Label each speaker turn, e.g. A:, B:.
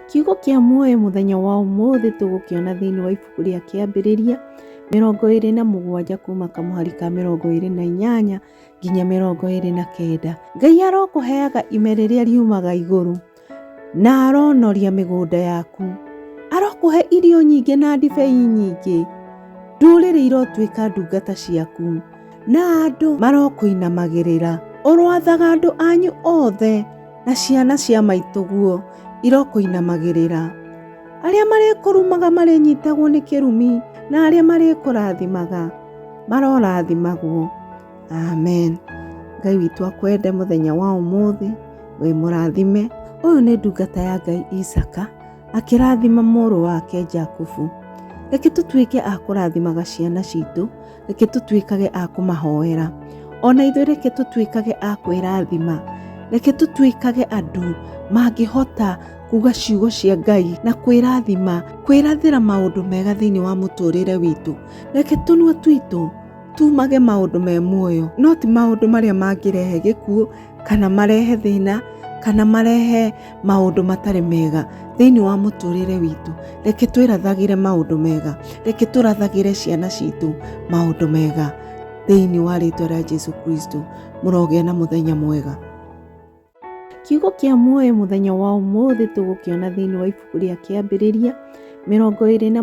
A: Kiugo kĩa muoyo mũthenya wa ũmũthĩ tũgũkĩona thĩinĩ wa ibuku rĩa Kĩambĩrĩria 27 kuma kamũhari ka 28 nginya 29. Ngai arokũheaga ime rĩrĩa riumaga igũrũ na aronoria mĩgũnda yaku. Arokũhe irio nyingĩ na ndibei nyingĩ. Ndũrĩrĩ irotuĩka ndungata ciaku na andũ marokũinamagĩrĩra. Ũroathaga andũ anyu othe na ciana cia maitũguo irokũinamagĩrĩra. Arĩa marĩkũrumaga marĩnyitagwo nĩ kĩrumi, na arĩa marĩkũrathimaga marorathimagwo. Amen. Ngai witũ akwende mũthenya wa ũmũthĩ, wĩ mũrathime. Ũyũ nĩ ndungata ya Ngai Isaka akĩrathima mũrũ wake Jakubu. Reke tũtuĩke a kũrathimaga ciana citũ, reke tũtuĩkage a kũmahoera. Ona ithuĩ reke tũtuĩkage a kwĩrathima. Reke tũtuĩkage andũ mangĩhota kuga ciugo cia Ngai na kwĩrathima, kwĩrathĩra maũndũ mega thĩinĩ wa mũtũrĩre witũ. Reke tũnua twitũ tumage maũndũ me muoyo, no ti maũndũ marĩa mangĩrehe gĩkuũ kana marehe thĩna kana marehe maũndũ matarĩ mega thĩinĩ wa mũtũrĩre witũ. Reke twĩrathagĩre maũndũ mega, reke tũrathagĩre ciana citũ maũndũ mega thĩinĩ wa rĩtwa rĩa Jesu Kristo. Mũrogĩa na mũthenya mwega. Kiugo kĩa muoyo mũthenya wa ũmũthĩ tũgũkĩona thĩinĩ wa ibuku rĩa Kĩambĩrĩria 27.